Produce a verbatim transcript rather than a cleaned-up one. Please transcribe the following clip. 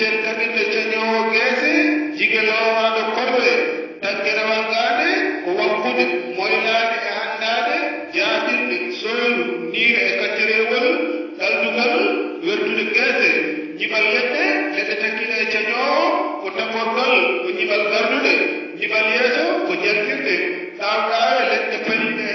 Nder kaɓirɗe cañoowo geese, jige loowaaɗo koɗoye, tagge rawangaade ko wakkude, moylaade e hanndaade, jaaɓirɗe, sooyru, niire e kaccereewol, ɗaldugal, werdude geese, ñiɓal leɗɗe, leɗɗe takkiiɗe e cañoowo, ko taporɗol, ko ñiɓal garduɗe, ñiɓal yeeso, ko jaltirɗe, ɗaawɗaawe, leɗɗe paliiɗe